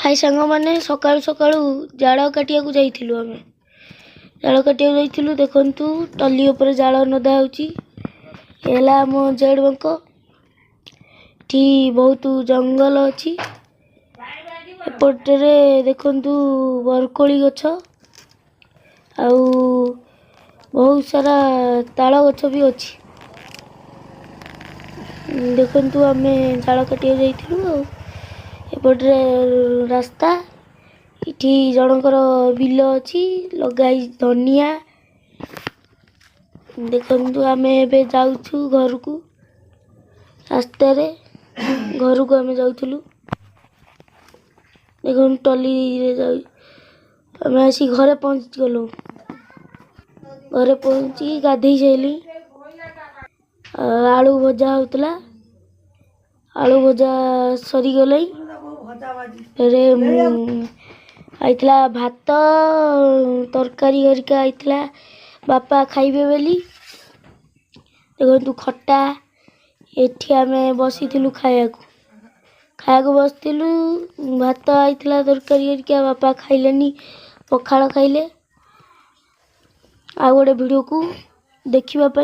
High ସାଙ୍ଗମାନେ, ସକାଳୁ ସକାଳୁ ଜାଳ କାଟିବାକୁ ଯାଇଥିଲୁ। ଆମେ ଜାଳ କାଟିବାକୁ ଯାଇଥିଲୁ। ଦେଖନ୍ତୁ, ଟଲି ଉପରେ ଜାଳ ନଦା ହେଉଛି। ଏ ହେଲା ଆମ ଜେଡ଼ ବାଙ୍କ। ଏଠି ବହୁତ ଜଙ୍ଗଲ ଅଛି। ଏପଟରେ ଦେଖନ୍ତୁ ବରକୋଳି ଗଛ ଆଉ ବହୁତ ସାରା ତାଳ ଗଛ ବି ଅଛି। ଦେଖନ୍ତୁ, ଆମେ ଜାଳ କାଟିବାକୁ ଯାଇଥିଲୁ ଆଉ ଏପଟରେ ରାସ୍ତା। ଏଠି ଜଣଙ୍କର ବିଲ ଅଛି, ଲଗା ହେଇଛି ଧନିଆ। ଦେଖନ୍ତୁ, ଆମେ ଏବେ ଯାଉଛୁ ଘରକୁ। ରାସ୍ତାରେ ଘରକୁ ଆମେ ଯାଉଥିଲୁ। ଦେଖନ୍ତୁ, ଟଲିରେ ଯାଉ ଆମେ ଆସି ଘରେ ପହଞ୍ଚି ଗଲୁ। ଘରେ ପହଞ୍ଚିକି ଗାଧେଇ ସାଇଲି। ଆଳୁ ଭଜା ହେଉଥିଲା। ଆଳୁ ଭଜା ସରିଗଲାଣି। ଫେରେ ଆଇଥିଲା ଭାତ, ତରକାରୀ ହରିକା ଆଇଥିଲା ବାପା ଖାଇବେ ବୋଲି। ଦେଖନ୍ତୁ, ଖଟା। ଏଠି ଆମେ ବସିଥିଲୁ ଖାଇବାକୁ। ଖାଇବାକୁ ବସିଥିଲୁ। ଭାତ ଆଇଥିଲା, ତରକାରୀ ହରିକା। ବାପା ଖାଇଲେନି, ପଖାଳ ଖାଇଲେ। ଆଉ ଗୋଟେ ଭିଡ଼ିଓକୁ ଦେଖିବା ପାଇଁ